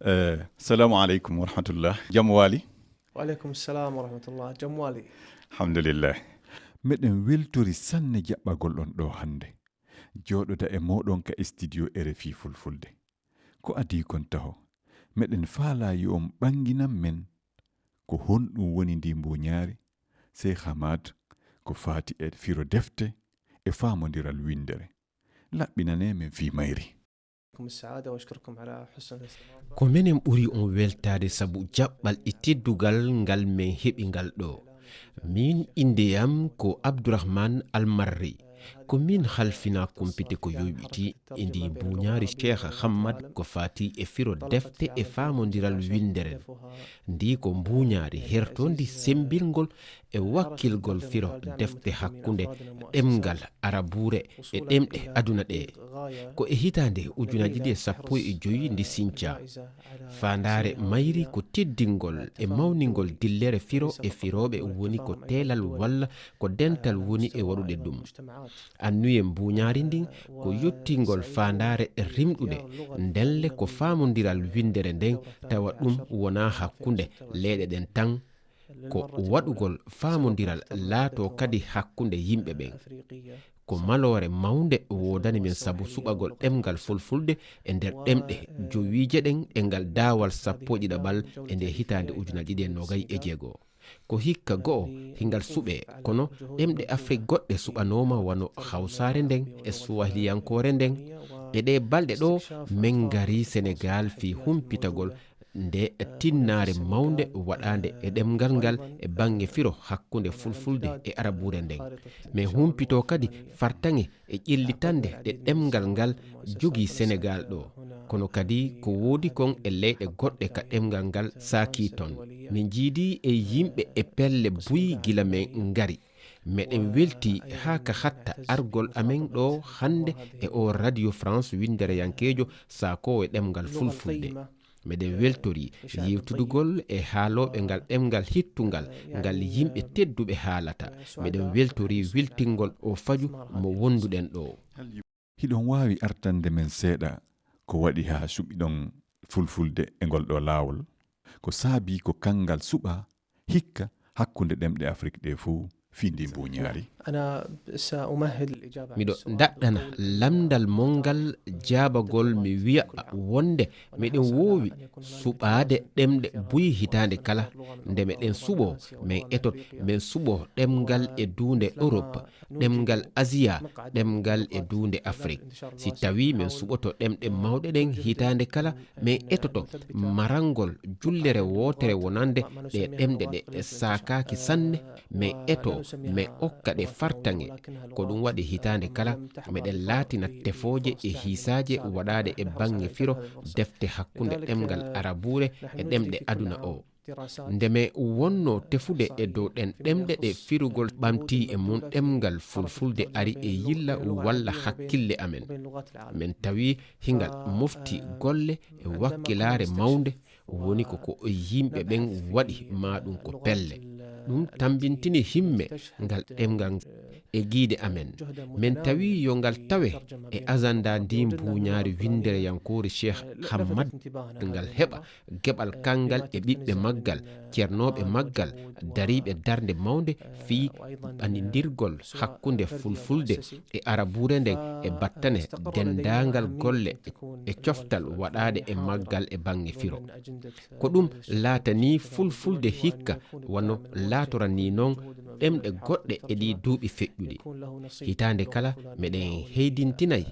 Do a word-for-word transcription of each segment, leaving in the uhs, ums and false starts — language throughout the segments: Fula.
Eh, salamu aleykum wa rahmatullah. Jam waali? Wa aleykum salam wa rahmatullah. Jam waali. Alhamdulillah. Meɗen weltori sanne jaɓɓagol on ɗo hannde. Jooɗoda e mooɗon ka studio R F I Fulfulde. Ko adii kon taho, meɗen faalaa yo on ɓannginan men ko honɗum woni ndii mbuuñaari, Sey Hamad, ko faati e firo defte e faamondiral winndere. Laɓɓinanee men fii mayri. Ko menen ɓuri on weltaade sabu jaɓɓal e teddugal ngal men heɓi ngal ɗo. Min, innde am ko Abdourahmane Almarri. Ko min halfinaa kumpite ko yowitii e ndii mbuuñaari Cheikh Hamad ko faati e firo defte e faamondiral winndere. Ndii ko mbuuñaari hertoondi semmbingol e wakkilgol firo defte hakkunde ɗemngal Arabuure e ɗemɗe aduna ɗee. Ko e hitaande ujunaaji ɗiɗi e sappo e joy ndi sincaa. Faandaare mayri ko teddingol e mawningol dillere firo e firooɓe woni ko teelal walla ko dental woni e waɗude ɗum. Anniye mbuuñaari ndin ko yottingol faandaare rimɗude, ndelle ko faamondiral winndere nden, tawa ɗum wonaa hakkunde leyɗe ɗen tan, ko waɗugol faamondiral laatoo kadi hakkunde yimɓe ɓen. Ko maloore mawnde woodani men sabu suɓagol ɗemngal Fulfulde e nder ɗemɗe jowiije ɗen e ngal daawal sappo e ɗiɗaɓal e nde hitaande ujunaaji ɗiɗi e noogay e jeego. Ko hikka go'o hingal suɓee, kono ɗemɗe Afrik goɗɗe suɓanooma wano Hawsaare nden e Suwahiliyankoore nden. E ɗee balɗe ɗoo, men ngarii Senegaal fii humpitagol nde tinnaare mawnde waɗaande e ɗemngal ngal e baŋŋe firo hakkunde Fulfulde e Arabuure nden. Men humpitoo kadi fartaŋe e ƴellitannde ɗe ɗemngal ngal jogii Senegaal ɗoo, kono kadi ko woodi kon e leyɗe goɗɗe ka ɗemngal ngal saakii ton. Min jiidii e yimɓe e pelle buy gila men ngari. Meɗen weltii haa ka hatta argol amen ɗoo hannde e oo Radio France winndereyankeejo saakoowo e ɗemngal Fulfulde. Meɗen weltori yewtidugol e haalooɓe ngal ɗemngal hittungal, ngal yimɓe tedduɓe haalata. Meɗen weltori wiltingol oo faju mo wonduɗen ɗoo. Hiɗon waawi artande men seeɗa ko waɗi haa suɓiɗon Fulfulde e ngol ɗoo laawol? Ko saabii ko kanngal suɓaa hikka hakkunde ɗemɗe Afrik ɗee fow fii ndii mbuuñaari? أنا سأمهد الإجابة عن Miɗo السؤال daɗɗana بقوة. Lamndal mon ngal jaabagol, mi wi'a wonde miɗen woowi suɓaade ɗemɗe buy hitaande kala. Nde meɗen suɓoo, men etot, men suɓoo ɗemngal e duunde Europe, ɗemngal Aziya, ɗemngal e duunde Afrik. Si tawii men suɓoto ɗemɗe mawɗe ɗen hitaande kala, men etoto marangol jullere wootere wonande ɗe ɗemɗe ɗe saakaaki sanne, men eto, men okka ɗe fartaŋe. Ko ɗum waɗi hitaande kala, meɗen laatina tefooje e hiisaaje waɗaaɗe e baŋŋe firo defte hakkunde ɗemngal Arabuure e ɗemɗe aduna o. Nde men wonnoo tefude e dow ɗen ɗemɗe ɗe firugol ɓamtii e mum ɗemngal Fulfulde ari e yilla walla hakkille amen. Men tawi hingal mofti golle e wakkilaare mawnde, woni ko ko yimɓe ɓen waɗi, maa ɗum ko pelle. Ɗum tambintini himme ngal ɗemngal e giide amen. Men tawi yo ngal tawe e agenda ndi mbuuñaari winndereyankoori Cheikh Hammad, ngal heɓa geɓal kanngal e ɓiɓɓe maggal, ceernooɓe maggal, dariiɓe darnde mawnde fii ɓanindirgol hakkunde Fulfulde e Arabuure nden e battane denndaangal golle e coftal waɗaaɗe e maggal e baŋŋe firo. Ko ɗum laatanii Fulfulde hikka wano laatoranii non ɗemɗe goɗɗe e ɗii duuɓi feƴƴuɗi. Hitaande kala, meɗen heydintinay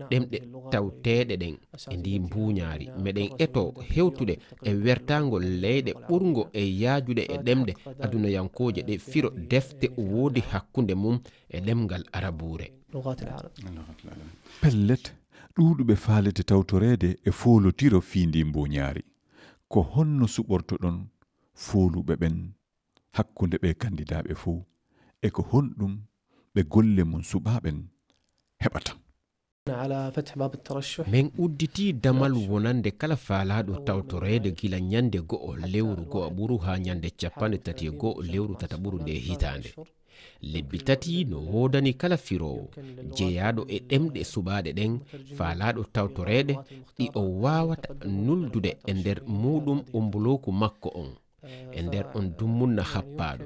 ɗemɗe tawteeɗe ɗen e ndii mbuuñaari. Meɗen etoo hewtude e wertaango leyɗe ɓurngo e yaajude e ɗemɗe adunayankooje ɗe firo defte woodi hakkunde mum e ɗemngal Arabuure. Pellet, ɗuuɗuɓe faalete tawtoreede e foolotiro fii ndii mbuuñaari. Ko honno suɓortoɗon fooluɓe ɓen hakkunde ɓee kandidaaɓe fow, e ko honɗum ɓe golle mum suɓaa ɓen heɓata? Men udditii damal wonande kala faalaaɗo tawtoreede gila ñande go'o lewru go'aɓuru haa ñande cappanɗe tati e go'o lewru tataɓuru ndee hitaande. Lebbi tati no woodani kala firoowo jeyaaɗo e ɗemɗe suɓaaɗe ɗen, faalaaɗo tawtoreede ɗi o waawata nuldude e nder muuɗum umbulooku makko on, e nder on dummunna happaaɗo.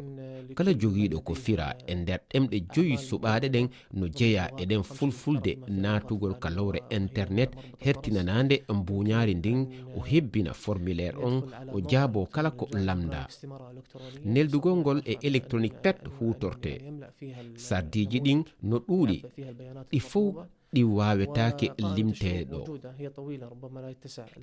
Kala jogiiɗo ko firaa e nder ɗemɗe joyi suɓaaɗe ɗen no jeyaa e ɗen fulfulde naatugol ka lowre internet hertinanaande mbuuñaari ndin, o hebbina formulaire on, o jaaboo kala ko lamndaa. Neldugol ngol e électronique pet huutortee. Sardiiji ɗin no ɗuuɗi, ɗi fow ɗi waawetaake limtee ɗoo.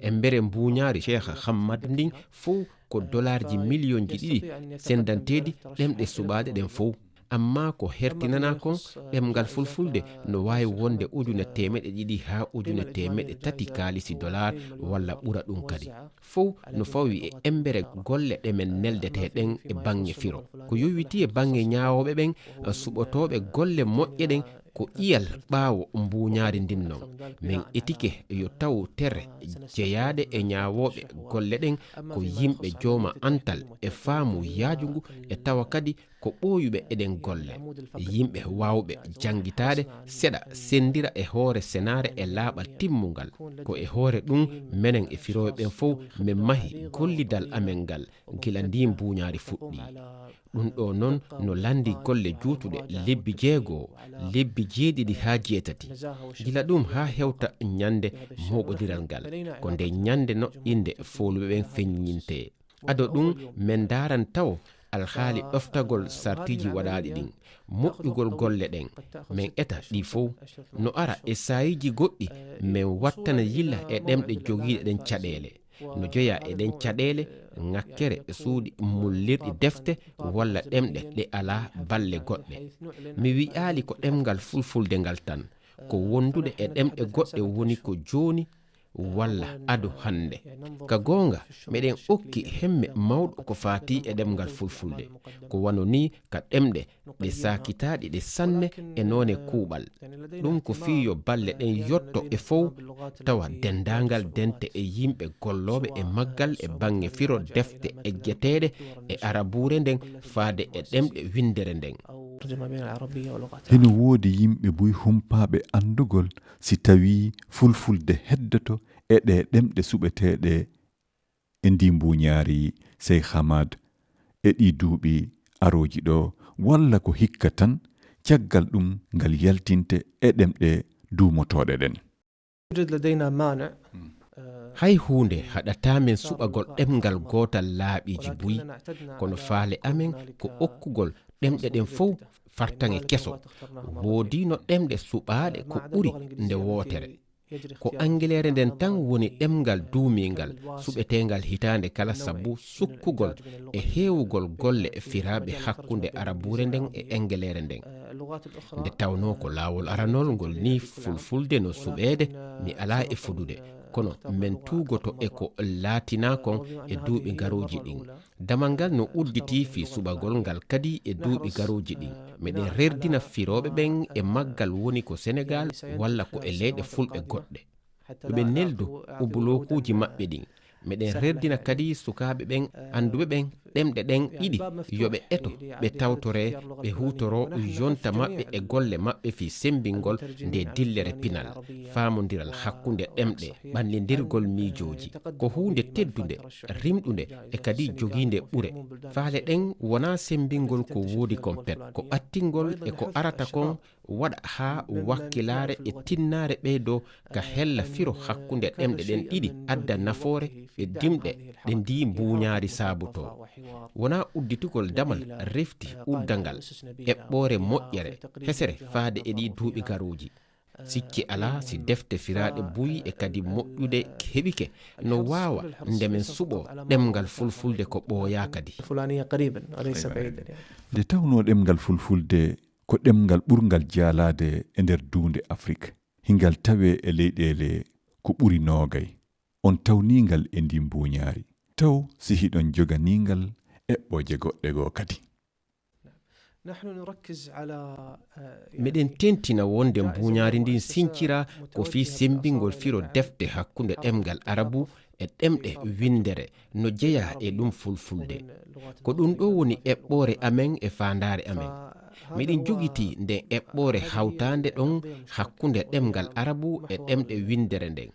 Embere mbuuñaari Cheikh Hammad ndin fow ko dolaarji miliyonji ɗiɗi, senndanteeɗi ɗemɗe suɓaaɗe ɗen fow. Ammaa ko hertinanaa kon, ɗemngal fulfulde no waawi wonde ujune teemeɗɗe ɗiɗi haa ujune teemeɗɗe tati kaalisi dolaar, walla ɓura ɗum kadi. Fow no fawii e embere golle ɗe men neldetee ɗen e baŋŋe firo. Ko yowiti e baŋŋe ñaawooɓe ɓen, suɓotooɓe golle moƴƴe ɗen, ko ƴiyal ɓaawo mbuuñaari ndin non. Men etike yo taw tere jeyaaɗe e ñaawooɓe golle ɗen ko yimɓe jooma antal e faamu yaajungu, e tawa kadi ko ɓooyuɓe e ɗen golle. Yimɓe waawɓe janngitaade seɗa, senndira e hoore senaare e laaɓal timmungal. Ko e hoore ɗum, menen e firooɓe ɓen fow, men mahi gollidal amen ngal gila ndin mbuuñaari fuɗɗii. Ɗum ɗoo non no lanndii golle juutuɗe lebbi jeego, lebbi jeeɗiɗi haa jeetati. Gila ɗum haa hewta ñannde mooɓondiral ngal, ko nde ñannde no innde fooluɓe ɓen feññintee. Ado ɗum, men ndaaran tawo alhaali ɗoftagol sartiiji waɗaaɗi ɗin, moƴƴugol golle ɗen. Men eta ɗi fow. No ara e saayiiji goɗɗi, men wattana yilla e ɗemɗe jogiiɗe ɗen caɗeele. No jeyaa e ɗen caɗeele, ŋakkere suuɗi mullirɗi defte walla ɗemɗe ɗe alaa balle goɗɗe. Mi wi'aali ko ɗemngal fulfulde ngal tan. Ko wondude e ɗemɗe goɗɗe woni ko jooni walla ado hannde. Ka goonga, meɗen okki hemme mawɗo ko faatii e ɗemngal fulfulde. Ko wano nii ka ɗemɗe ɗe saakitaaɗi ɗe sanne e noone kuuɓal. Ɗum ko fii yo balle ɗen yotto e fow, tawa denndaangal dente e yimɓe gollooɓe e maggal e baŋŋe firo defte eggeteeɗe e arabuure nden faade e ɗemɗe winndere nden. Hino woodi yimɓe buy humpaaɓe anndugol si tawii fulfulde heddoto e ɗee ɗemɗe suɓeteeɗe e ndii mbuuñaari Sey Hamad e ɗii duuɓi arooji ɗoo, walla ko hikka tan caggal ɗum ngal yaltinte e ɗemɗe duumotooɗe ɗen. Hay huunde haɗataa men suɓagol ɗemngal gootal laaɓiiji buy, kono faale amen ko okkugol ɗemɗe ɗen fow fartaŋe keso. Woodiino ɗemɗe suɓaaɗe ko ɓuri nde wootere. Ko Anngeleere nden tan woni ɗemngal duumiingal, suɓeteengal hitaande kala sabu sukkugol e heewugol golle e firaaɓe hakkunde Arabuure nden e Enngeleere nden. Nde tawnoo ko laawol aranol ngol nii Fulfulde no suɓeede, mi alaa e fuɗude, kono men tuugoto e ko laatinaa kon e duuɓi garooji ɗin. Damal ngal no udditii fii suɓagol ngal kadi e duuɓi garooji ɗin. Meɗen rerdina firooɓe ɓen e maggal, woni ko Senegaal walla ko e leyɗe fulɓe goɗɗe. Yo ɓe neldu ubulookuuji maɓɓe ɗin. Meɗen rerdina kadi sukaaɓe ɓen annduɓe ɓen ɗemɗe ɗen ɗiɗi, yo ɓe eto, ɓe tawtoree, ɓe huutoroo yonta maɓɓe e golle maɓɓe fii semmbingol ndee dillere pinal, faamondiral hakkunde ɗemɗe, ɓanngindirgol miijooji. Ko huunde teddunde, rimɗunde e kadi jogiinde ɓure. Faale ɗen wonaa semmbingol ko woodi kon pet, ko ɓattingol e ko arata kon, waɗa haa wakkilaare e tinnaare ɓeydoo ka hella firo hakkunde ɗemɗe ɗen ɗiɗi, adda nafoore e dimɗe ɗe ndii mbuuñaari saabotoo. Wonaa udditugol damal refti uddangal eɓɓoore moƴƴere hesere faade e ɗii duuɓi garooji. Sikke alaa si defte firaaɗe buy e kadi moƴƴude heɓike, no waawa nde men suɓoo ɗemngal Fulfulde ko ɓooyaa kadi. Nde tawnoo ɗemngal Fulfulde ko ɗemngal ɓurngal jaalaade e nder duunde Afrik, hingal tawee e leyɗeele ko ɓuri noogay, on tawnii ngal e ndii mbuuñaari, taw si hiɗon joganii ngal eɓɓooje goɗɗe goo kadi? Meɗen tentina wonde mbuuñaari ndin sinciraa ko fii semmbingol firo defte hakkunde ɗemngal Arabu e ɗemɗe winndere no jeyaa e ɗum Fulfulde. Ko ɗum ɗoo woni eɓɓoore amen e faandaare amen. Miɗen jogitii nden eɓɓoore hawtaande ɗon hakkunde ɗemngal Arabu e ɗemɗe winndere nden.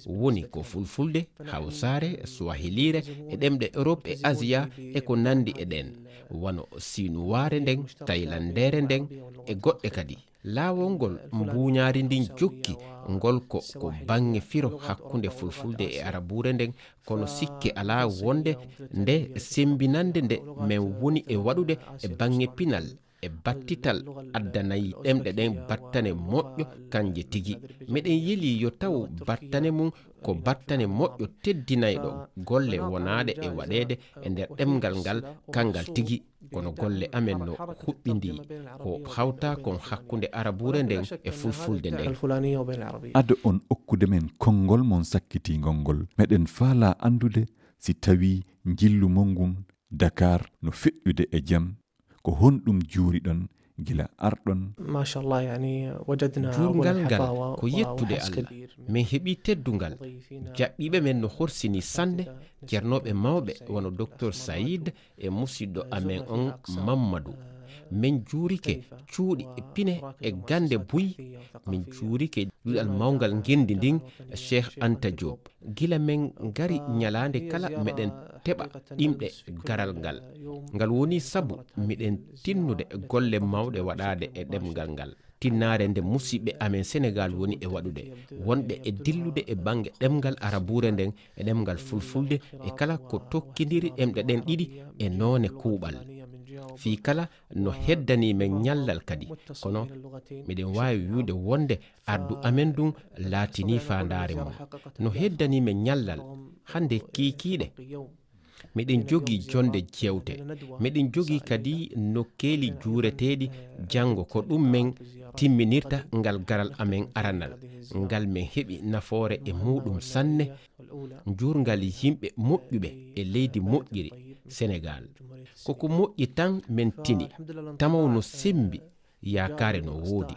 Woni ko Fulfulde, Hawsaare, Swahiliire, e ɗemɗe Europe e Aziya e ko nanndi e ɗen, wano Sinuwaare nden, Taylandeere nden, e goɗɗe kadi. Laawol ngol mbuuñaari ndin jokki, ngol ko, ko baŋŋe firo hakkunde Fulfulde e Arabuure nden, kono sikke alaa wonde nde semmbinannde nde men woni e waɗude e baŋŋe pinal e battital addanay ɗemɗe ɗen battane moƴƴo kanje tigi. Miɗen yelii yo taw battane mum ko battane moƴƴo teddinayɗo golle wonaaɗe e waɗeede e nder ɗemngal ngal kanngal tigi. Kono golle amen no huɓɓindii ko hawta kon hakkunde Arabuure nden e Fulfulde nden. Ado on okkude men konngol mon sakkitiingol ngol, meɗen faalaa anndude si tawii njillu mon ngun Dakar no feƴƴude e jam, ko honɗum juuriɗon gila arɗon? ما شاء الله، يعني، وجدنا Juurngal ngal ko yettude Allah. Min heɓii teddungal. Jaɓɓiiɓe men no horsini sanne, cernooɓe mawɓe wano Docteur Saïd e musiɗɗo amen on Mammadu. Min juurike cuuɗi pine e gannde buy. Min juurike duɗal mawngal ngenndi ndin, Cheikh Anta Diop. Gila men ngari ñalaande kala meɗen teɓa ɗimɗe garal ngal. Ngal woni sabu miɗen tinnude golle mawɗe waɗaade e ɗemngal ngal. Tinnaare nde musiɓɓe amen Senegaal woni e waɗude, wonɓe e dillude e baŋŋe ɗemngal Arabuure nden e ɗemngal Fulfulde e kala ko tokkindiri ɗemɗe ɗen ɗiɗi e noone kuuɓal. Fii kala no heddanii men ñallal kadi, kono miɗen waawi wi'ude wonde ardu amen ndun laatinii faandaare mum. No heddanii men ñallal hannde kiikiiɗe. Miɗen jogii jonnde jewte. Miɗen jogii kadi nokkeeli juureteeɗi janngo. Ko ɗum men timminirta ngal garal amen aranal, ngal men heɓi nafoore e muuɗum sanne, njuurngal yimɓe moƴƴuɓe e leydi moƴƴiri, Senegaal. Ko ko moƴƴi tan men tini, tamaw no semmbi, yaakaare no woodi.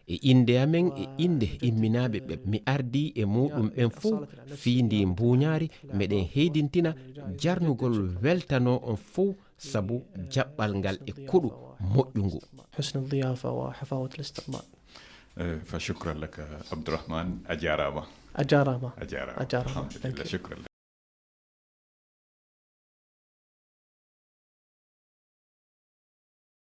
E innde amen e innde imminaaɓe ɓe mi ardii e muuɗum ɓen fow, fii ndii mbuuñaari, meɗen heydintina jarnugol weltanoo on fow sabu jaɓɓal ngal e koɗu moƴƴu ngu. حسن الضيافة وحفاوة الاستقبال. Eh, fa shukran laka Abdourahmane, a jaaraama. A jaaraama. A jaaraama. A jaaraama. Alhamdulillah, shukran.